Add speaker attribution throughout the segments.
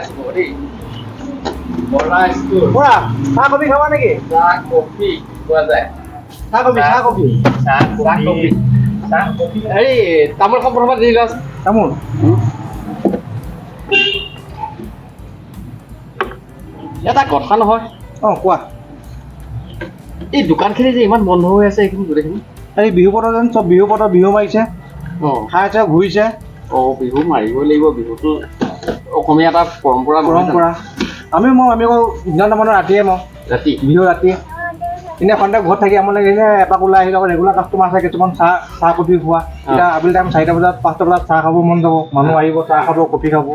Speaker 1: আছো দেই। বৰা ষ্ট'ৰ।
Speaker 2: বৰা, চাহ কফি খাবা নেকি?
Speaker 1: চাহ কফি পোৱা যায়?
Speaker 2: চাহ কফি, চাহ কফি।
Speaker 1: চাহ কফি, চাহ কফি। হেৰি, তামোলখন প্ৰথমতে দি লোৱাচোন।
Speaker 2: তামোল।
Speaker 1: এটা কথা নহয়।
Speaker 2: অঁ, কোৱা।
Speaker 1: এই দোকানখিনি যে ইমান বন্ধ হৈ আছে এইখিনি গোটেইখিনি?
Speaker 2: এই বিহু বতৰ যেন, চব বিহু বতৰ, বিহু মাৰিছে, খাইছে, ঘূৰিছে।
Speaker 1: অঁ, বিহু মাৰিবই লাগিব। বিহুটো অসমীয়া এটা পৰম্পৰা নহয় জানো?
Speaker 2: পৰম্পৰা। আমি আকৌ দিনত নামানো, ৰাতিয়ে মই
Speaker 1: ৰাতি।
Speaker 2: বিহু ৰাতি এনেই সন্ধিয়া ঘৰত থাকি আমনি লাগে, এনেই এপাক ওলাই আহিলে। আকৌ ৰেগুলাৰ কাষ্টমাৰ আছে কিছুমান, চাহ কফি খোৱা। এতিয়া আবেলি টাইম 4টা বজাত, 5টা বজাত চাহ খাব মন যাব, মানুহ আহিব, চাহ খাব, কফি খাব।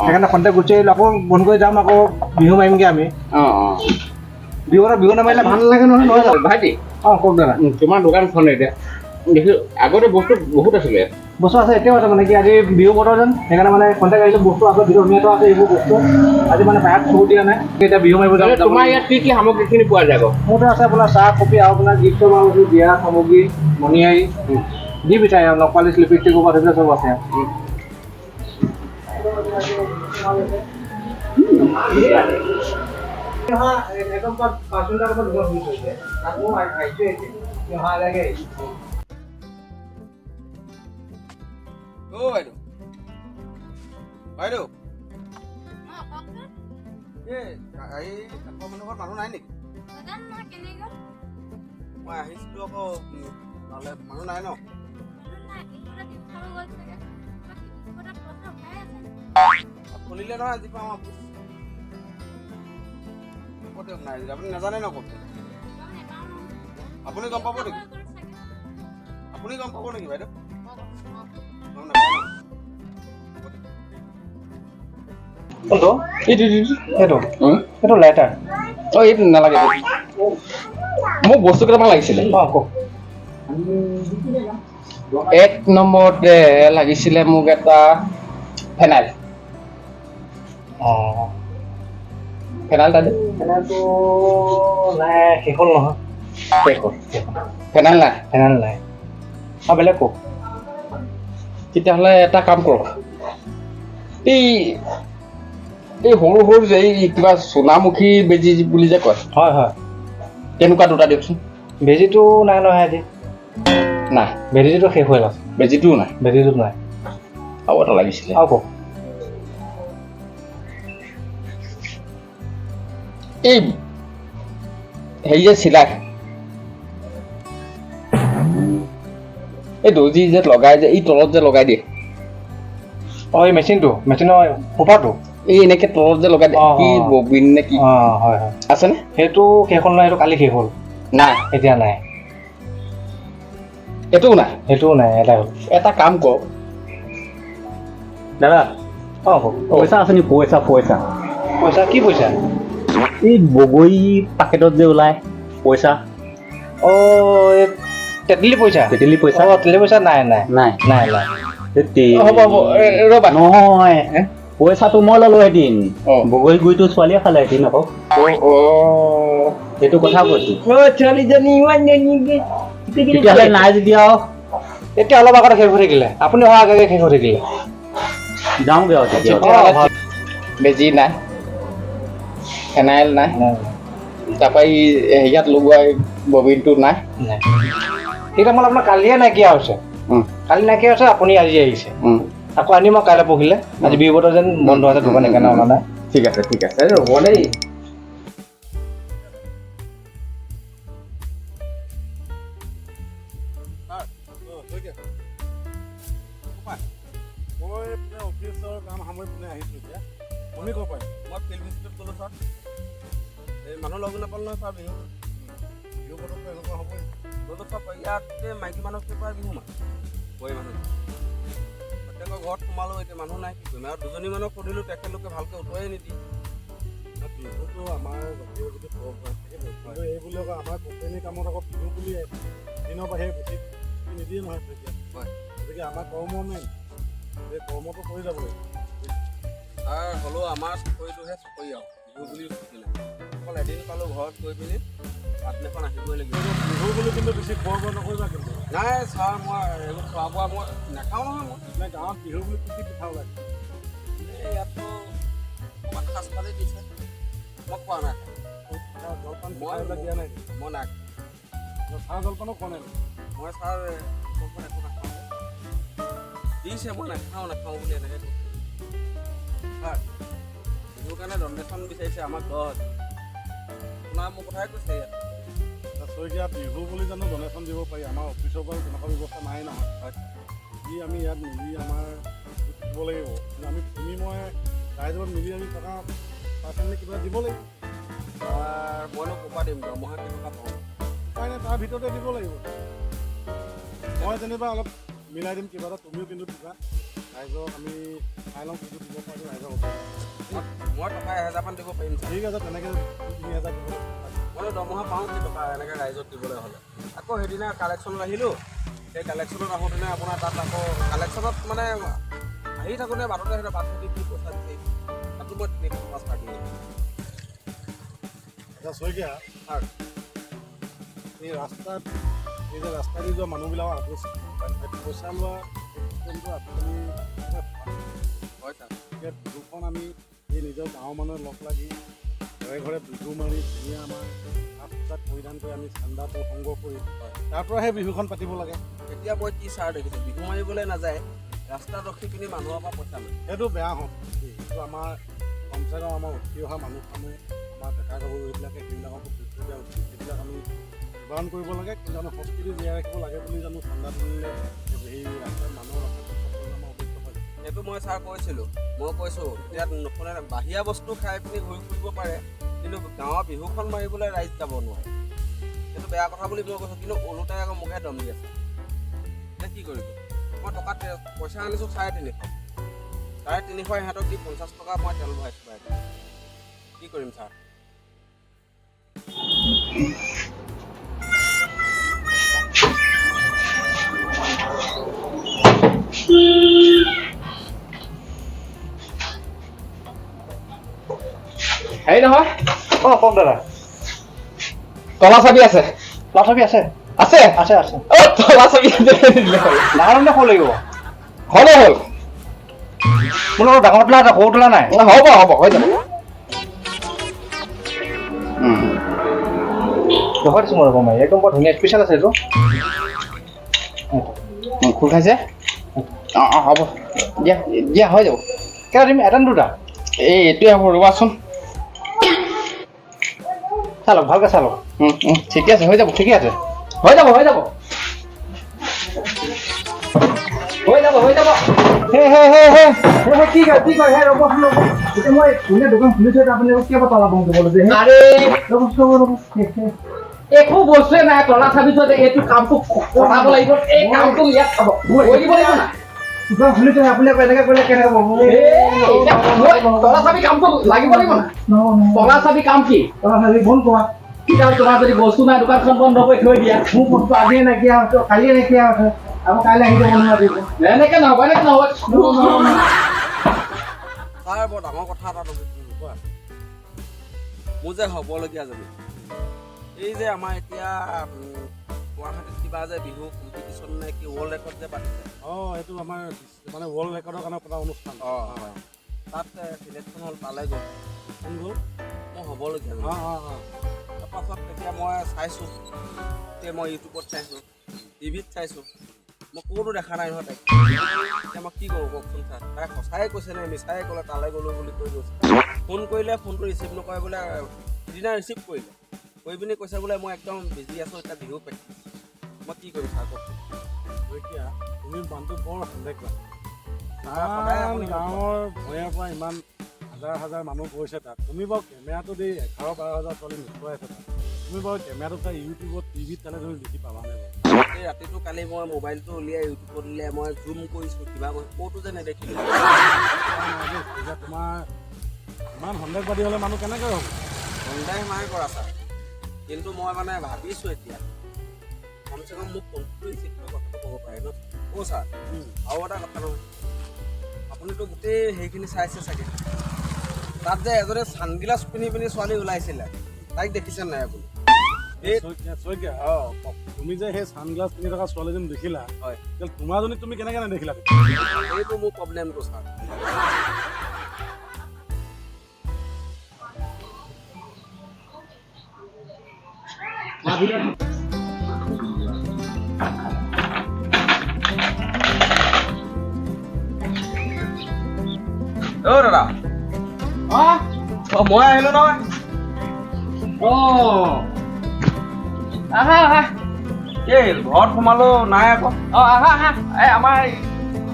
Speaker 2: সেইকাৰণে সন্ধিয়া গুচি আহিলোঁ, আকৌ বন্ধ কৰি যাম, আকৌ বিহু মাৰিমগৈ আমি।
Speaker 1: অঁ অঁ
Speaker 2: বিহু বিহু নামাৰিলে ভাল নালাগে নহয়, নহয় জানো?
Speaker 1: ভাইটি।
Speaker 2: অঁ, কওক দাদা।
Speaker 1: তোমাৰ দোকানখন এতিয়া দেখি আগতে বস্তু বহুত আছিলে।
Speaker 2: বস্তু আছে, এতিয়াও আছে। মানে কি, আজি বিহু বতৰ যেন, সেইকাৰণে মানে সন্ধিয়া আহিছোঁ, বস্তু আছে, ভিতৰত ধুনীয়া আছে এইবোৰ বস্তু। আজি মানে বাহিৰত চুৰ দিয়া নাই, এতিয়া বিহু মাৰিব যাম।
Speaker 1: তোমাৰ ইয়াত কি কি সামগ্ৰীখিনি পোৱা যায় বাৰু?
Speaker 2: মোৰ তাত আছে আপোনাৰ চাহ, কফি আৰু আপোনাৰ গিফ্টৰ মাল আছে, বিয়া সামগ্ৰী, মণিহাৰী যি বিচাৰে আৰু নপালিচ, লিপষ্টিকৰ পৰা ধৰি চব আছে। একদম 5 মিনিটৰ আগত দোকান খুলি থৈছে। তাত মই আহিছোঁ এতিয়া, অহা আগে আহিছোঁ।
Speaker 3: অ' বাইদেউ, বাইদেউ। এই এই কাষৰ মানুহ ঘৰত মানুহ নাই নেকি? মই আহিছিলোঁ আকৌ তালৈ, মানুহ নাই ন? খুলিলে নহয় আজি পৰা আমাৰ অফিচ। ক'ত নাই আপুনি নাজানে ন ক'ত? আপুনি গম পাব নেকি? আপুনি গম পাব নেকি বাইদেউ? গম নাপায় ন?
Speaker 2: কোনটো?
Speaker 1: এইটো, এইটো।
Speaker 2: সেইটো? সেইটো লাইটাৰ।
Speaker 1: অঁ, এইটো নালাগে। মোক বস্তু কেইটামান লাগিছিলে।
Speaker 2: অঁ, কওক।
Speaker 1: এক নম্বৰতে লাগিছিলে মোক এটা ফেনাইল। ফেনাইল তাতে?
Speaker 2: ফেনাইলটো নাই, শেষ হ'ল নহয়।
Speaker 1: শেষ হ'ল? ফেনাইল নাই?
Speaker 2: ফেনাইল নাই আৰু। বেলেগ কওক।
Speaker 1: তেতিয়াহ'লে এটা কাম কৰক, এই এই সৰু সৰু যে এই কিবা সোণামুখী বেজী বুলি যে কয়।
Speaker 2: হয় হয়।
Speaker 1: তেনেকুৱা দুটা দিয়কচোন।
Speaker 2: বেজীটো নাই নহয় আজি।
Speaker 1: নাই?
Speaker 2: বেজীটো শেষ হৈ আছে।
Speaker 1: বেজীটোও নাই?
Speaker 2: বেজীটো নাই।
Speaker 1: আৰু এটা লাগিছিলে।
Speaker 2: আৰু কওক।
Speaker 1: এই হেৰি যে চিলাই, এই দৰ্জী যে লগাই যে, এই তলত যে লগাই দিয়ে।
Speaker 2: অঁ, এই মেচিনটো, মেচিনৰ সোপাটো?
Speaker 1: এই এনেকে তলত যে লগাই দিয়ে। কি ববিন নে কি?
Speaker 2: অঁ, হয় হয়।
Speaker 1: আছেনে?
Speaker 2: সেইটো শেষ হ'ল নহয়, সেইটো কালি শেষ হ'ল।
Speaker 1: নাই?
Speaker 2: এতিয়া নাই।
Speaker 1: এইটোও নাই?
Speaker 2: সেইটোও নাই, এটাই হ'ল।
Speaker 1: এটা কাম কৰক।
Speaker 4: দাদা।
Speaker 2: অঁ, কওক।
Speaker 4: পইচা আছে নি? পইচা, পইচা।
Speaker 2: পইচা? কি পইচা?
Speaker 4: এই বগৰী পাকেটত যে ওলায় পইচা।
Speaker 2: অঁ, এই তেতেলী পইচা?
Speaker 4: তেতেলী পইচা।
Speaker 2: অঁ, তেতেলী পইচা নাই, নাই।
Speaker 4: নাই?
Speaker 2: নাই নাই।
Speaker 1: হ'ব হ'ব, ৰ'বা।
Speaker 4: নহয়, পইচাটো মই ল'লো এদিন। বগৰী গুৰিটো ছোৱালীয়ে খালে এদিন আকৌ। সেইটো কথা কৈছো।
Speaker 1: ছোৱালীজনী ইমান।
Speaker 4: তেতিয়াহ'লে নাই যদি আৰু।
Speaker 2: এতিয়া অলপ আগতে শেষ হৈ থাকিলে, আপুনি অহা আগে আগে শেষ হৈ থাকিলে।
Speaker 4: যাওঁগৈ আৰু তেতিয়া।
Speaker 1: বেজী নাই, ফেনাইল নাই, তাৰপৰা এই হেৰিয়াত লগোৱা এই ববিনটো নাই।
Speaker 2: নাই। সেইটা মানে আপোনাৰ কালিয়ে নাইকিয়া হৈছে। কালি নাইকিয়া হৈছে, আপুনি আজি আহিছে। আকৌ আনিম আৰু কাইলৈ পৰহিলে। আজি বিহু বতৰ যেন, বন্ধ আছে দোকান, সেইকাৰণে অনা নাই।
Speaker 1: ঠিক আছে, ঠিক আছে, ৰ'ব দেই।
Speaker 3: ছাৰ।
Speaker 5: অঁ, শইকীয়া, ক'ৰ? মই মানে অফিচৰ কাম সামৰি পিনে আহিছোঁ এতিয়া। তুমি ক'ৰ পৰা?
Speaker 3: মই ফিল্ড ভিজিটত গ'লোঁ ছাৰ। এই মানুহ লগ নাপালোঁ নহয় ছাৰ। বিহু
Speaker 5: বিহু বতৰটো এনেকুৱা হ'বই।
Speaker 3: গ'লোঁ, চব ইয়াতে মাইকী মানুহকে প্ৰায় বিহু মাৰে, বোৱাৰী মানুহ। প্ৰত্যেকৰ ঘৰত সোমালোঁ, এতিয়া মানুহ নাই, কি কৰিম? আৰু দুজনী মানুহক সুধিলোঁ, তেখেতলোকে ভালকৈ উত্তৰেই নিদিয়ে।
Speaker 5: বিহুটো আমাৰ জাতীয় যিটো পৰম্পৰা থাকিব, কিন্তু এই বুলি আকৌ আমাৰ কোম্পানীৰ কামত আকৌ বিহু বুলি দিনৰ বাহিৰে বেছি নিদিয়ে নহয় তেতিয়া। গতিকে আমাৰ কৰ্ম মেইন, এই কৰ্মটো কৰি যাব লাগিব।
Speaker 3: ছাৰ, হ'লেও আমাৰ চাকৰিটোহে চাকৰি আৰু বিহু বুলি ছুটি নাই। অকল এদিন পালোঁ ঘৰত গৈ পিনি, আগদিনাখন আহিবই লাগিব।
Speaker 5: বিহু বুলি কিন্তু বেছি খোৱা বোৱা নকৰিবা কিন্তু।
Speaker 3: নাই ছাৰ, মই এইবোৰ খোৱা বোৱা মই নাখাওঁ নহয় মই।
Speaker 5: মানে গাঁৱত বিহু বুলি কি কি পিঠা ওলায়?
Speaker 3: এই ইয়াততো ক'ৰবাত মই খোৱা নাই।
Speaker 5: জলপান
Speaker 3: মই
Speaker 5: পিঠা এইবিলাক দিয়া নাই নেকি?
Speaker 3: মই নাই।
Speaker 5: চাহ জলপানো খোৱা নাই নেকি?
Speaker 3: মই ছাৰ জলপান একো নাখাওঁ যে। দিছে, মই নাখাওঁ নাখাওঁ বুলি এনেকৈ কৈছোঁ। ছাৰ, বিহুৰ কাৰণে ডনেশ্যন বিচাৰিছে আমাক 10,000। আপোনাৰ মোৰ কথাই কৈছে ইয়াত।
Speaker 5: এতিয়া শইকীয়া, বিহু বুলি জানো ডনেশ্যন দিব পাৰি? আমাৰ অফিচৰ পৰাও তেনেকুৱা ব্যৱস্থা নাই নহয়।
Speaker 3: হয়।
Speaker 5: যি আমি ইয়াত মিলি আমাৰ দিব লাগিব, কিন্তু আমি তুমি মই ৰাইজৰ লগত মিলি আমি টকা পাৰ্চেণ্ট কিবা দিব লাগিব।
Speaker 3: ছাৰ, মইনো ক'ৰ দিম? দৰমহা কেইটকা পাওঁ?
Speaker 5: উপায় নাই, তাৰ ভিতৰতে দিব লাগিব। মই যেনিবা অলপ মিলাই দিম কিবা এটা, তুমিও কিন্তু দিবা। ৰাইজক আমি চাই লওঁ কিটো দিব পাৰোঁ ৰাইজক।
Speaker 3: মই টকা 1000মান দিব পাৰিম ছাৰ।
Speaker 5: ঠিক আছে, তেনেকৈ 2-3 হাজাৰ দিব লাগিব।
Speaker 3: মইতো দৰমহা পাওঁ কেইটকা এনেকৈ ৰাইজক দিবলৈ হ'লে? আকৌ সেইদিনা কালেকশ্যনত আহিলোঁ। সেই কালেকশ্যনত আহোঁতেনে আপোনাৰ তাত আকৌ কালেকশ্যনত মানে আহি থাকোঁতে বাটতে সিহঁতে বাট থাকি কি পইচা দিছে, তাতো মই 300 টকা চাৰ্জ দিলোঁ।
Speaker 5: আচ্ছা শইকীয়া,
Speaker 3: ছাৰ।
Speaker 5: এই ৰাস্তাত, এই যে ৰাস্তা দি যোৱা মানুহবিলাকৰ আপোচ পইচা লোৱা চিষ্টেমটো আজিকালি।
Speaker 3: হয় ছাৰ।
Speaker 5: এতিয়া বিহুখন আমি এই নিজৰ গাঁৱৰ মানুহে লগ লাগি ঘৰে ঘৰে বিহু মাৰি ধুনীয়া আমাৰ সাজ পোছাক পৰিধান কৰি আমি চান্দাটো সংগ্ৰহ কৰি তাৰ পৰা সেই বিহুখন পাতিব লাগে।
Speaker 3: এতিয়া মই কি ছাৰ দেখিছোঁ, বিহু মাৰিবলৈ নাযায়, ৰাস্তাত ৰখি পিনি মানুহৰ পৰা পইচা লয়।
Speaker 5: সেইটো বেয়া সংস্কৃতি। সেইটো আমাৰ কমচে কম আমাৰ উঠি অহা মানুহসমূহে, আমাৰ ডেকা গাভৰুবিলাকে সেইবিলাকৰ ওপৰত গুৰুত্ব দিয়া উচিত। সেইবিলাক আমি নিবাৰণ কৰিব লাগে। কিন্তু আমি সংস্কৃতি জীয়াই ৰাখিব লাগে বুলি জানো চান্দা তুলিলে সেই ৰাস্তাত মানুহৰ ৰাস্তাত পইচা তুলিলে আমাৰ অভিজ্ঞ হয়?
Speaker 3: সেইটো মই ছাৰ কৈছিলোঁ। মই কৈছোঁ, ইয়াত নুশুনে। বাহিৰা বস্তু খাই পিনি ঘূৰি ফুৰিব পাৰে, কিন্তু গাঁৱৰ বিহুখন মাৰিবলৈ ৰাইজ যাব নোৱাৰে, সেইটো বেয়া কথা বুলি মই কৈছোঁ। কিন্তু ওলোটাই আকৌ মোকহে দম দি আছে। এতিয়া কি কৰিব? মই টকা পইচা আনিছোঁ 350, 350 ইহঁতক দি 50 টকা মই তেল ভৰাইছোঁ বাইকত। কি কৰিম ছাৰ?
Speaker 1: হেৰি নহয়।
Speaker 2: অঁ, কওক দাদা।
Speaker 1: তলা চাবি আছে?
Speaker 2: তলা চাবি আছে।
Speaker 1: আছে?
Speaker 2: আছে আছে।
Speaker 1: অ, তলা চাবি আছে দিলে হ'ল।
Speaker 2: ডাঙৰ নে সৰু লাগিব?
Speaker 1: হ'লে হ'ল।
Speaker 2: মোৰ লগত ডাঙৰ তোলা আছে, সৰু তোলা নাই।
Speaker 1: হ'ব হ'ব, হৈ যাব।
Speaker 2: দেখুৱাই দিছোঁ মই, ৰ'ব মাৰি। একদম বৰ ধুনীয়া স্পেচিয়েল আছে এইটো।
Speaker 1: খোল খাইছে। অঁ অঁ হ'ব দিয়া দিয়া, হৈ যাব।
Speaker 2: কেইটা দিম, এটা নে দুটা?
Speaker 1: এই এইটোৱে হ'ব, ৰ'বাচোন।
Speaker 2: চাই লওক, ভালকৈ চাই লওক।
Speaker 1: ঠিকে আছে, হৈ যাব।
Speaker 2: ঠিকে আছে।
Speaker 1: হৈ যাব, হৈ যাব, হৈ যাব, হৈ যাব।
Speaker 2: হে হে হে হে হে হে, কি কয়, কি কয়? হে, ৰ'বচোন, ৰ'ব। এতিয়া মই ধুনীয়া দোকান খুলি থৈ আপুনি আকৌ কিয় তলা বন্ধ দিব লৈছে? হে?
Speaker 1: আৰে।
Speaker 2: ৰ'ব ৰ'ব ৰ'ব, হে, হে।
Speaker 1: একো বস্তুৱে নাই, তলা চাবিটো আছে। এইটো কামটো কৰাব লাগিব। এই কামটো ইয়াত খাব কৰি দিব লাগিব না।
Speaker 2: দোকান খুলি থৈ আপুনি আকৌ এনেকৈ কৰিলে কেনেকৈ হ'ব?
Speaker 1: এই, এতিয়া মই তলা চাবি কামটো লাগিব লাগিব না।
Speaker 2: নহ'ব, নহ'ব।
Speaker 1: তলা চাবি কাম কি?
Speaker 2: তলা চাবি বন্ধ কৰা।
Speaker 1: এতিয়া তোমাৰ যদি বস্তু নাই, দোকানখন বন্ধ কৰি থৈ দিয়া।
Speaker 2: মোৰ বস্তু আজিয়ে নাইকিয়া হৈছে, কালিয়ে নাইকিয়া হৈছে, আকৌ কাইলৈ আহি যাব নহয় ৰাতিপুৱা।
Speaker 1: এনেকে নহ'ব, এনেকে নহ'ব।
Speaker 3: ছাৰ, বৰ ডাঙৰ কথা এটা নহয়।
Speaker 5: কোৱা।
Speaker 3: মোৰ যে হ'বলগীয়াজনী, এই যে আমাৰ এতিয়া গুৱাহাটীত কিবা যে বিহু কম্পিটিশ্যন নে কি, ৱৰ্ল্ড ৰেকৰ্ড যে পাতিছে।
Speaker 5: অঁ, এইটো আমাৰ মানে ৱৰ্ল্ড ৰেকৰ্ডৰ কাৰণে পতা অনুষ্ঠান।
Speaker 3: অঁ হয়, তাত চিলেকশ্যন হ'ল, তালৈ গ'ল।
Speaker 5: কোন গ'ল?
Speaker 3: মোৰ হ'বলগীয়াজনী।
Speaker 5: অঁ অঁ অঁ
Speaker 3: তাৰপাছত তেতিয়া মই চাইছোঁ, এতিয়া মই ইউটিউবত চাইছোঁ, টিভিত চাইছোঁ, মই ক'তো দেখা নাই নহয় তাইক। এতিয়া মই কি কৰোঁ কওকচোন ছাৰ? তাই সঁচাই কৈছে নে মিছাই ক'লে তালৈ গ'লোঁ বুলি কৈ গৈছে? ফোন কৰিলে ফোনটো ৰিচিভ নকৰে বোলে। সিদিনা ৰিচিভ কৰিলে, কৰি পিনি কৈছে বোলে মই একদম বিজি আছোঁ, এতিয়া বিহু প্ৰেক্টিছ। মই কি কৰিম ছাৰ, কওকচোন?
Speaker 5: শইকীয়া, তুমি মানুহটো বৰ সন্দেহবাদী।
Speaker 3: ছাৰ, সদায়
Speaker 5: ইমান
Speaker 3: আপুনি
Speaker 5: গাঁৱৰ ভূঞাৰ পৰা ইমান হাজাৰ হাজাৰ মানুহ গৈছে তাত। তুমি বাৰু কেমেৰাটো দি 11-12 হাজাৰ ছোৱালী নোচোৱাই আছে তাত। তুমি বাৰু কেমেৰাটো চাই ইউটিউবত, টিভিত চালে তুমি দেখি পাবানে বাৰু?
Speaker 3: এই ৰাতিটো কালি মই মোবাইলটো উলিয়াই, ইউটিউবত উলিয়াই মই জুম কৰিছোঁ, কিবা কৰিছোঁ, ক'তো যে নেদেখিলোঁ।
Speaker 5: এতিয়া তোমাৰ ইমান সন্দেহবাদী হ'লে মানুহ কেনেকৈ হ'ব?
Speaker 3: সন্দেহ নাই কৰা ছাৰ, কিন্তু মই মানে ভাবিছোঁ এতিয়া কমচে কম মোক ফোনটো ৰিচিভ কৰি কথাটো ক'ব পাৰে ন। অ' ছাৰ, আৰু এটা কথা নহয়, আপুনিতো গোটেই সেইখিনি চাইছে চাগে, তাত যে এজনে ছানগ্লাছ পিন্ধি পিন্ধি ছোৱালী ওলাইছিলে, তাইক দেখিছে নাই আপুনি? এই
Speaker 5: শইকীয়া, শইকীয়া,
Speaker 3: অঁ, কওক।
Speaker 5: তুমি যে সেই ছানগ্লাছ পিন্ধি থকা ছোৱালীজনী দেখিলা,
Speaker 3: হয়।
Speaker 5: তেতিয়া তোমাৰজনীক তুমি কেনেকৈ নেদেখিলা?
Speaker 3: সেইটো মোৰ প্ৰব্লেমটো ছাৰ।
Speaker 2: ভিতৰত।
Speaker 3: অ দাদা, অ মই আহিলো নহয়।
Speaker 1: অ আহা আহা।
Speaker 3: কি ঘৰত সোমালো নাই আকৌ।
Speaker 1: অ আহা আহা, এই আমাৰ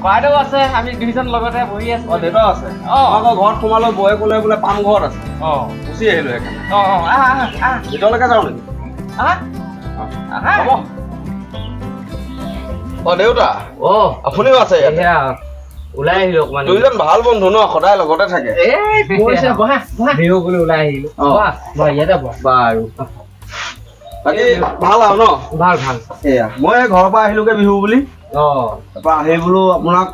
Speaker 1: বাইদেউ আছে, আমি দুইজন লগতে বহি আছো।
Speaker 3: অ দেউতাও আছে।
Speaker 1: অ।
Speaker 3: মই আকৌ ঘৰত সোমালো, বৌয়ে ক'লে বোলে পাম ঘৰত আছে,
Speaker 1: অ
Speaker 3: গুচি আহিলো সেইকাৰণে।
Speaker 1: অ অ আহা আহা আহা।
Speaker 3: ভিতৰলৈকে যাওঁ নেকি?
Speaker 1: আহা আহা।
Speaker 3: হ'ব। অ দেউতা,
Speaker 6: অ
Speaker 3: আপুনিও আছে ইয়াতে?
Speaker 6: এয়া ওলাই আহিলো অকমান।
Speaker 3: দুইজন ভাল বন্ধু ন, সদায় লগতে থাকে।
Speaker 1: এই কৈছে, বহা বহা।
Speaker 6: বিহু বুলি ওলাই আহিলো।
Speaker 3: অ।
Speaker 6: বহা বহা, ইয়াতে বহা।
Speaker 3: বাৰু, বাকী ভাল আৰু ন?
Speaker 6: ভাল ভাল।
Speaker 3: এয়া মই এই ঘৰৰ পৰা আহিলোগে বিহু বুলি।
Speaker 6: অ।
Speaker 3: তাৰপৰা আহি বোলো আপোনাক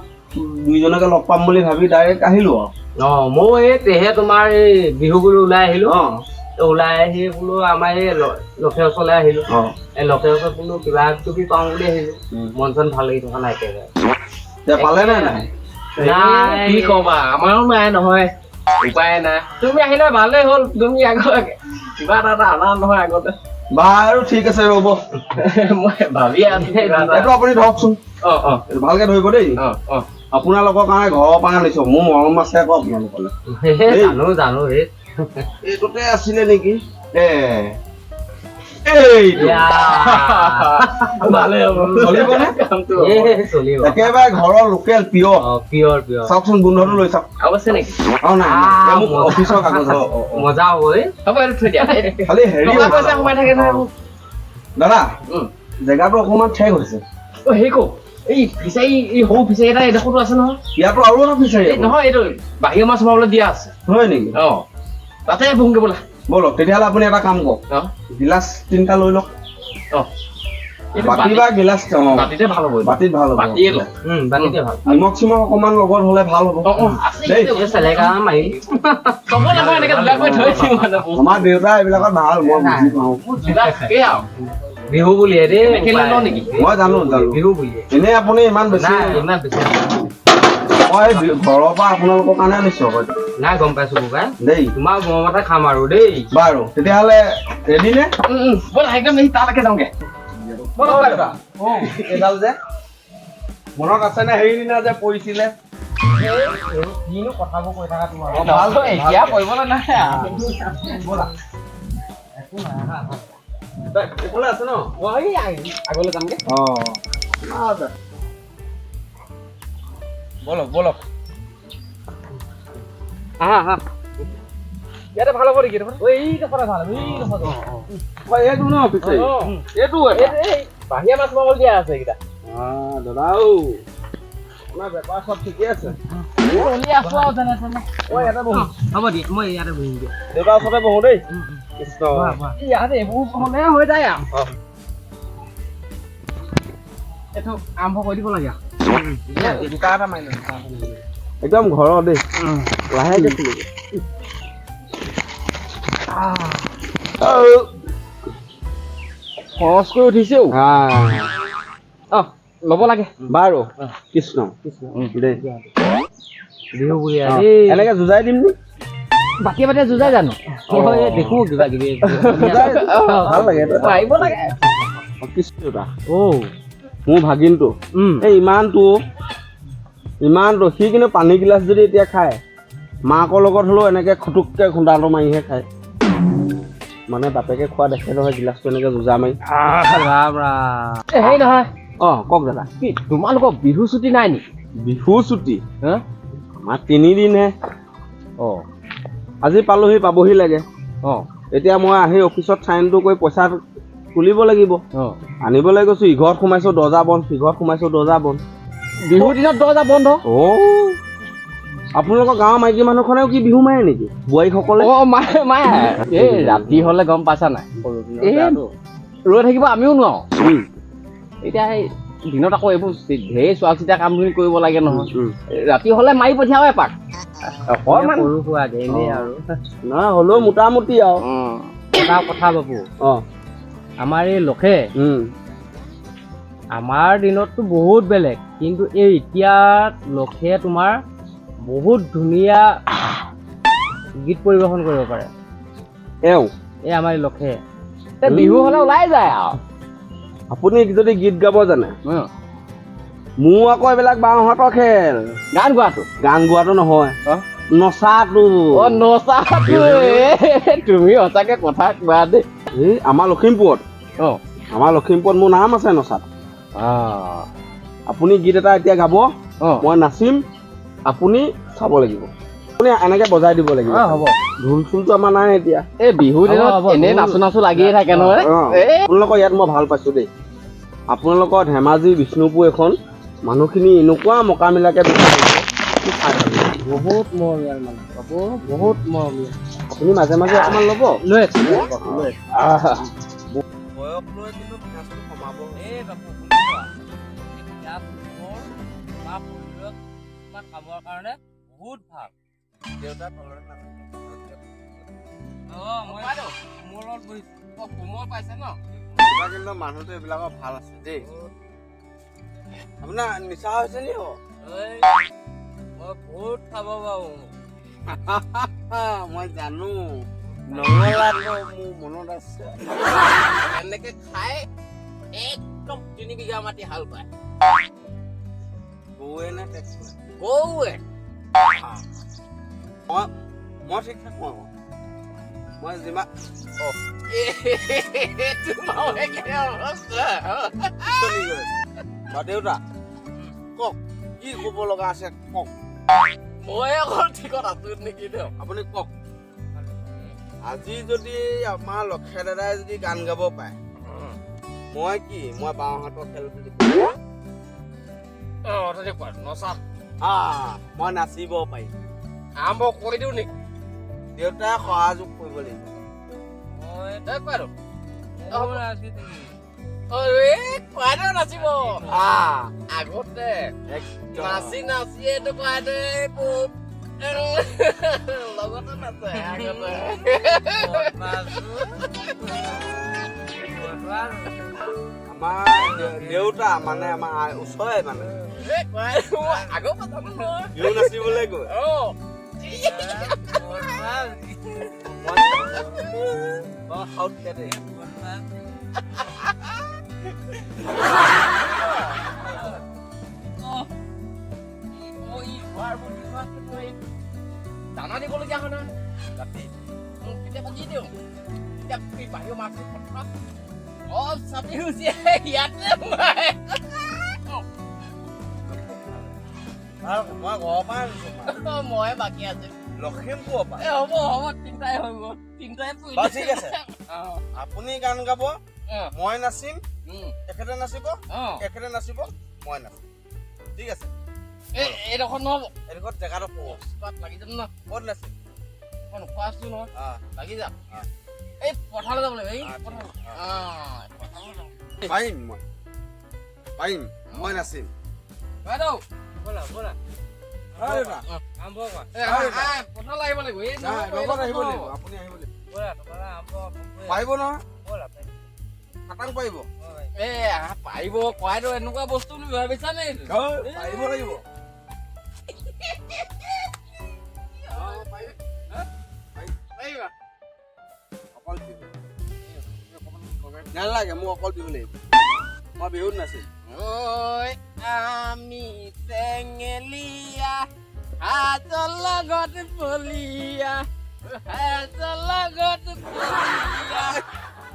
Speaker 3: দুইজনকে লগ পাম বুলি ভাবি ডাইৰেক্ট আহিলো আৰু।
Speaker 6: অ ময়ো এই তেহে তোমাৰ এই বিহু বুলি ওলাই আহিলো।
Speaker 3: অ।
Speaker 6: ওলাই আহি বোলো আমাৰ এই লখেৰ ওচৰলৈ আহিলো।
Speaker 3: অ।
Speaker 6: এই লখেৰ ওচৰত বোলো কিবা কিবি পাওঁ বুলি আহিলো। মন চন ভাল লাগি থকা নাই একেবাৰে।
Speaker 3: এতিয়া পালে নে নাই?
Speaker 6: নাই।
Speaker 1: কি কবা, আমাৰো নাই নহয়, উপায় নাই। তুমি আহিলে ভালেই হ'ল, তুমি আগত কিবা এটা এটা আনা নহয় আগতে।
Speaker 3: বাৰু ঠিক আছে, ৰ'ব।
Speaker 1: মই ভাবি আছো কিবা এটা।
Speaker 3: এইটো আপুনি ধৰকচোন।
Speaker 1: অ অ।
Speaker 3: এইটো ভালকে ধৰিব দেই।
Speaker 1: অ অ।
Speaker 3: আপোনালোকৰ কাৰণে ঘৰৰ পৰা আনিছো, মোৰ মৰম আছে আকৌ আপোনালোকলৈ।
Speaker 6: হে, জানো জানো হে।
Speaker 3: এইটোতে আছিলে নেকি? এ এইটো
Speaker 1: ভালে হ'ব।
Speaker 3: চলিবনে?
Speaker 1: কামটো
Speaker 6: এ চলিব।
Speaker 3: একেবাৰে ঘৰৰ লোকেল পিয়ৰ।
Speaker 6: অ পিয়ৰ পিয়ৰ।
Speaker 3: চাওকচোন, গোন্ধটো লৈ চাওক।
Speaker 1: আৰু আছে নেকি?
Speaker 3: অ নাই নাই,
Speaker 6: আহ,
Speaker 3: এই মোক
Speaker 6: মজা।
Speaker 3: অফিচৰ কাগজ। অ, অ, অ।
Speaker 6: মজা হ'ব এই।
Speaker 1: হ'ব, এইটো থৈ দিয়া।
Speaker 3: খালি হেৰি
Speaker 1: টকা পইচা সোমাই থাকে নহয় এইবোৰ।
Speaker 3: দাদা,
Speaker 1: উম।
Speaker 3: জেগাটো অকণমান ঠেক হৈছে।
Speaker 1: অ হেৰি কওঁ, এই ফিচাৰী, এই সৰু ফিচাৰী এটা এডোখৰতো আছে নহয়।
Speaker 3: ইয়াতো আৰু এটা ফিচাৰী
Speaker 1: এই নহয়, এইটো বাহিৰৰ মাছ সোমাবলৈ দিয়া আছে।
Speaker 3: হয় নেকি?
Speaker 1: অ তাতে বহোঁগে ব'লা।
Speaker 3: ব'লক তেতিয়াহ'লে, আপুনি এটা কাম কৰক,
Speaker 1: অ।
Speaker 3: গিলাচ তিনিটা লৈ লওক।
Speaker 1: অ এইটো
Speaker 3: বাতি বা গিলাচ। অ
Speaker 1: বাতিতে ভাল হ'ব এইটো।
Speaker 3: বাতিত ভাল হ'ব।
Speaker 1: বাতিয়ে লওঁ।
Speaker 6: বাতিতে ভাল।
Speaker 3: নিমখ চিমখ অকণমান লগত হ'লে ভাল হ'ব।
Speaker 1: অ অ আছে।
Speaker 3: দেই।
Speaker 6: এই চেলেকা মাৰি
Speaker 1: চবলে মই এনেকে যোগাৰ কৰি থৈ দিওঁ মানে বস্তু।
Speaker 3: আমাৰ দেউতা এইবিলাকত ভাল, মই বুজি পাওঁ।
Speaker 1: মোৰ যোগাৰ থাকেই আৰু।
Speaker 6: বিহু বুলিয়ে দেই।
Speaker 1: এনেকে লৈ লওঁ নেকি?
Speaker 3: মই জানো জানো।
Speaker 6: বিহু বুলিয়ে।
Speaker 3: এনেই আপুনি ইমান বেছি
Speaker 6: নাই ইমান বেছি
Speaker 3: মই ঘৰৰ পৰা আপোনালোকৰ কাৰণে আনিছো আকৌ এইটো।
Speaker 6: নাই, গম পাইছো বোপাই।
Speaker 3: দেই।
Speaker 6: তোমাৰ মৰমতে খাম আৰু দেই।
Speaker 3: বাৰু তেতিয়াহ'লে ৰেডি নে?
Speaker 1: উম, উম, ব'লা একদম এই তালৈকে যাওঁগে। ব'লা, ব'লা।
Speaker 3: এইডাল যে মনত আছেনে সেইদিনা যে পৰিছিলে?
Speaker 2: কিনো কথাবোৰ কৈ থাকা তোমাৰ।
Speaker 3: অ, ভাল।
Speaker 1: এতিয়া কৰিবলৈ নাই আৰু।
Speaker 3: ব'লা। এইফালে আছে ন?
Speaker 1: অ, এই আগলৈ যামগে।
Speaker 3: অ ব'লক ব'লক।
Speaker 1: আহা আহা, ইয়াতে ভাল হ'ব নেকি এইডোখৰ? অ, এইডোখৰতে ভাল হ'ব, এইডোখৰতে।
Speaker 3: অ, এইটো ন পিছে
Speaker 1: অ।
Speaker 3: এইটো এটা।
Speaker 1: এই বাহিৰা মাছ সোমাবলৈ দিয়া আছে এইকেইটা।
Speaker 3: দাদা ঔ, আপোনাৰ বেপাৰ চব ঠিকে আছে?
Speaker 1: চলি আছো আৰু যেনে তেনে।
Speaker 3: মই ইয়াতে বহো।
Speaker 6: হ'ব দিয়া, মই ইয়াতে বহিম দিয়া।
Speaker 3: দেউতাৰ ওচৰতে বহো দেই। কৃষ্ণ।
Speaker 1: ইয়াতে এইবোৰ হ'লে হৈ যায় আৰু। এইটো আৰম্ভ কৰি দিব লাগে আৰু।
Speaker 3: জোতা এটা মাৰি লওঁ। একদম ঘৰৰ দেই, লাহেকে খুলিব।
Speaker 1: খৰচ কৰি উঠিছে অ। অ ল'ব লাগে।
Speaker 3: বাৰু কৃষ্ণ দেই।
Speaker 6: বিহু বুলিয়ে
Speaker 3: অ,
Speaker 6: দেই।
Speaker 3: এনেকে যুঁজাই দিম নি?
Speaker 1: বাতিয়ে বাতিয়ে যুঁজাই জানো?
Speaker 6: অ, এই দেখো কিবা কিবি।
Speaker 3: যুঁজাই ভাল লাগে এইটো।
Speaker 1: পাৰিব লাগে।
Speaker 3: অ, কৃষ্ণ দা।
Speaker 6: অ।
Speaker 3: মোৰ ভাগিনটো এই ইমানটো ইমানটো সি কিন্তু পানী গিলাচ যদি এতিয়া খায়, মাকৰ লগত হ'লেও এনেকে খুটুককে খুন্দাটো মাৰিহে খায়। মানে বাপেকে খোৱা দেখে নহয়, গিলাচটো এনেকে যুঁজা মাৰি।
Speaker 6: ৰাম ৰাম।
Speaker 1: এ, হেৰি নহয়।
Speaker 3: অ কওক দাদা।
Speaker 1: কি তোমালোকৰ বিহু ছুটি নাই নেকি?
Speaker 3: বিহু ছুটি
Speaker 1: হা?
Speaker 3: আমাৰ তিনিদিনহে।
Speaker 1: অ।
Speaker 3: আজি পালোহি, পাবহি লাগে।
Speaker 1: অ।
Speaker 3: এতিয়া মই আহি অফিচত চাইনটো কৰি পইচা তুলিব লাগিব।
Speaker 1: অ।
Speaker 3: আনিবলৈ গৈছোঁ, ইঘৰত সোমাইছোঁ দৰ্জা বন্ধ, সিঘৰত সোমাইছোঁ দৰ্জা বন্ধ।
Speaker 1: বিহুৰ দিনত দৰ্জা বন্ধ?
Speaker 3: অ আপোনালোকৰ গাঁৱৰ মাইকী মানুহখনেও কি বিহু মাৰে নেকি বোৱাৰীসকলে?
Speaker 1: অ মায়ে মায়ে, এই ৰাতি হ'লে গম পাইছা নাই, এই ৰৈ থাকিব আমিও নোৱাৰো। এতিয়া এই দিনত আকৌ এইবোৰ ঢেৰ চোৱা চিতা কামখিনি কৰিব লাগে নহয়। ৰাতি হ'লে মাৰি পঠিয়াও এপাক অকণমান।
Speaker 6: সৰু সুৰাকে এনেই আৰু।
Speaker 3: নহয়, হ'লেও মোটামুটি আৰু।
Speaker 6: এটা কথা বাপু।
Speaker 3: অ।
Speaker 6: আমাৰ এই লখে আমাৰ দিনততো বহুত বেলেগ, কিন্তু এই এতিয়া লখে তোমাৰ বহুত ধুনীয়া গীত পৰিৱেশন কৰিব পাৰে।
Speaker 3: এওঁ
Speaker 6: এই আমাৰ এই লখে।
Speaker 1: এই বিহু হ'লে ওলাই যায় আৰু।
Speaker 3: আপুনি যদি গীত গাব জানে, মোৰ আকৌ এইবিলাক বাওঁহাতৰ খেল।
Speaker 1: গান গোৱাটো?
Speaker 3: গান গোৱাটো নহয়, নচাটো।
Speaker 1: অ, নচাটো। তুমি সঁচাকে কথা কোৱা দেই।
Speaker 3: এই আমাৰ লখিমপুৰত, আমাৰ লখিমপুৰত মোৰ নাম আছে নচাত। আপুনি গীত এটা এতিয়া গাব, মই নাচিম, আপুনি চাব লাগিব, আপুনি এনেকে বজাই দিব লাগিব।
Speaker 6: হ'ব।
Speaker 3: ঢোল চোলটো আমাৰ নাই এতিয়া।
Speaker 1: এই বিহু দিনত এনেই নাচো নাচো লাগিয়ে থাকে নহয়।
Speaker 3: আপোনালোকৰ ইয়াত মই ভাল পাইছো দেই। আপোনালোকৰ ধেমাজি বিষ্ণুপুৰ এখন মানুহখিনি এনেকুৱা মকামিলাকে
Speaker 6: বহুত মৰমীয়াল মানুহ বাপু, বহুত মৰমীয়াল।
Speaker 3: আপুনি মাজে মাজে অকণমান ল'ব।
Speaker 6: লৈ আছো।
Speaker 3: বয়স লৈ কিন্তু পিঁয়াজটো কমাব।
Speaker 6: এই বাপু শুনিছোৱা, এই পিঁয়াজ বা শৰীৰত কিছুমান কামৰ কাৰণে বহুত ভাল।
Speaker 3: দেউতাৰ তলতে নাচিব।
Speaker 6: অঁ, মই কোমলত বহিছোঁ।
Speaker 1: অ, কোমল পাইছে ন?
Speaker 3: কিন্তু মানুহটো এইবিলাকৰ ভাল আছে দেই। আপোনাৰ নিচা হৈছে নি?
Speaker 6: মই বহুত খাব পাৰোঁ।
Speaker 3: মই জানো, নঙলাটো মোৰ মনত আছে।
Speaker 1: এনেকে খাই একদম 3 বিঘা মাটি হাল পায়।
Speaker 3: গৰুৱে নে ট্ৰেক্টৰে?
Speaker 1: গৰুৱে।
Speaker 3: মই ঠিক থাকোঁ আকৌ, মই যিমান চলি গৈ আছে। বা দেউতা কওক, কি ক'ব লগা আছে কওক।
Speaker 1: মই অকল ঠিকত আছো নেকি?
Speaker 3: আপুনি কওক। আজি যদি আমাৰ লক্ষে দাদাই যদি গান গাব পাৰে, মই কি, মই বাওঁ হাতৰ খেল বুলি মই নাচিব পাৰিম।
Speaker 1: আৰম্ভ কৰি দিওঁ নেকি?
Speaker 3: দেউতাই সহযোগ কৰিব লাগিব।
Speaker 1: নাচিব আগতে নাচি নাচিয়েতো লগতে নাচে আগতে।
Speaker 3: আমাৰ দেউতা মানে আমাৰ ওচৰৰে মানে
Speaker 1: আগৰ
Speaker 3: বিহু নাচিবলৈ গৈ
Speaker 1: দানা দিবলগীয়া হয় নহয় ৰাতি, কেতিয়াবা দি দিওঁ। এতিয়া বাহিৰৰ মাছ পথাৰত অলপ চাপি গুচি ইয়াতে সোমাই।
Speaker 3: মই ঘৰৰ পৰা আনিছো।
Speaker 1: মই বাকী আছো
Speaker 3: লখিমপুৰৰ পৰা।
Speaker 1: হ'ব হ'ব, তিনিটাই হৈ গ'ল, তিনিটাই।
Speaker 3: ঠিক আছে, আপুনি গান গাব, মই নাচিম, এখেতে নাচিব, এখেতে নাচিব, মই নাচিম। ঠিক আছে।
Speaker 1: এইডোখৰ নহ'ব,
Speaker 3: এইডোখৰত জেগাটো
Speaker 1: লাগি যাম ন।
Speaker 3: ক'ত নাচিম?
Speaker 1: মই নোখোৱা আছো নহয়, লাগি যাম। এই পথাৰলৈ যাব লাগিব, এই পথাৰলৈ।
Speaker 3: পাৰিম, মই পাৰিম, মই নাচিম।
Speaker 1: বাইদেউ
Speaker 6: ব'লা ব'লা,
Speaker 1: পথাৰলৈ আহিব লাগিব।
Speaker 3: আহিব লাগিব, আপুনি আহিব লাগিব। পাৰিব নহয়? খাটাং পাৰিব।
Speaker 1: এ পাৰিব, কোৱাইতো এনেকুৱা বস্তু বুলি ভাবিছা নে?
Speaker 3: পাৰিব লাগিব। অকল বিহু নালাগে, মোক অকল বিহু লাগিব। মই বিহুত নাচিম।
Speaker 1: ঐ আমি চেঙেলীয়া হাতৰ লগত বলিয়া, হাতৰ লগত বলিয়া,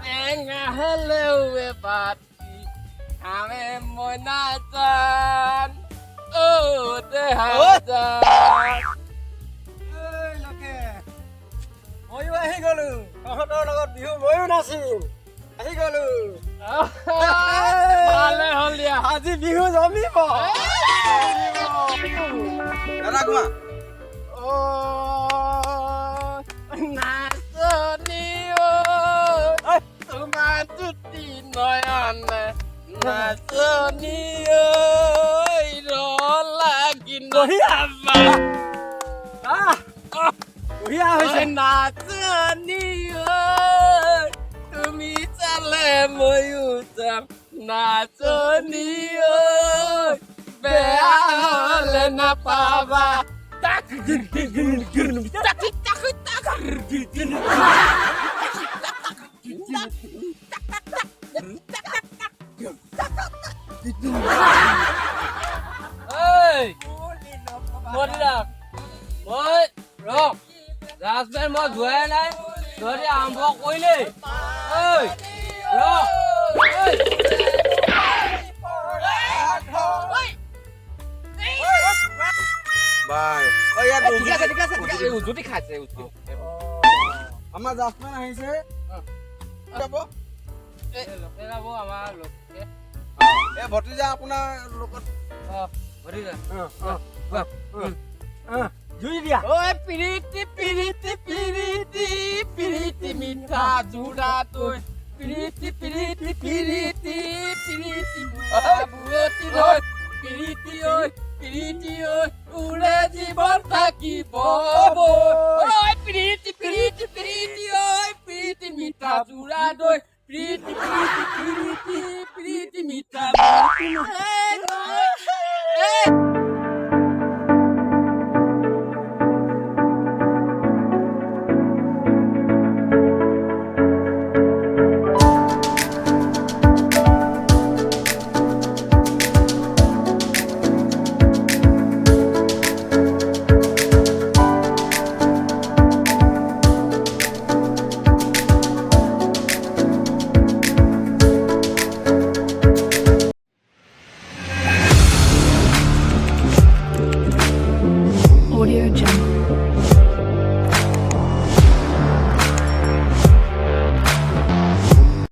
Speaker 1: টেঙা হ'লেও বাতি খাৱে মইনা জান, অ দেহা জান।
Speaker 2: ময়ো আহি গলো তহঁতৰ লগত, বিহু ময়ো নাচিম, আহি গলো।
Speaker 1: ভালে হ'ল দিয়া,
Speaker 2: আজি বিহু জমিব।
Speaker 3: দাদা কোৱা।
Speaker 1: অ নাচনী ঐ, তোমাৰ দুটি নয়নে নাচনী ঐ, ৰ লাগি নাযাবা।
Speaker 2: বঢ়িয়া হৈছে।
Speaker 1: নাচনী ঐ, তুমি চালে ময়ো যাম, নাচনী ঐ, বেয়া হলে নাপাবা। তাক তাক তাক।
Speaker 6: যোৱাই নাই, তহঁতি আৰম্ভ কৰিলেই। ঐ ৰ, ঐ।
Speaker 3: বাৰু, অ, ইয়াত
Speaker 1: ঠিক আছে, ঠিক আছে, ঠিক আছে। এই উজুতি খাইছে, উজুতি।
Speaker 3: আমাৰ জাজমেন আহিছে যাব।
Speaker 6: এই লোকে যাব, আমাৰ লোকে।
Speaker 3: এই ভতিজা আপোনাৰ লগত।
Speaker 6: অ, ভতিজা।
Speaker 4: জুই দিয়া।
Speaker 6: ঐ পিৰিতি পিৰিতি পিৰিতি পিৰিতি মিঠা জোৰা তুই, পিৰিতি পিৰিতি পিৰিতি পিৰিতি বুৰতি লৈ, পিৰিতি ঐ পিৰিতি ঐ, ওৰে জীৱন থাকিব। ঐ পিৰিতি।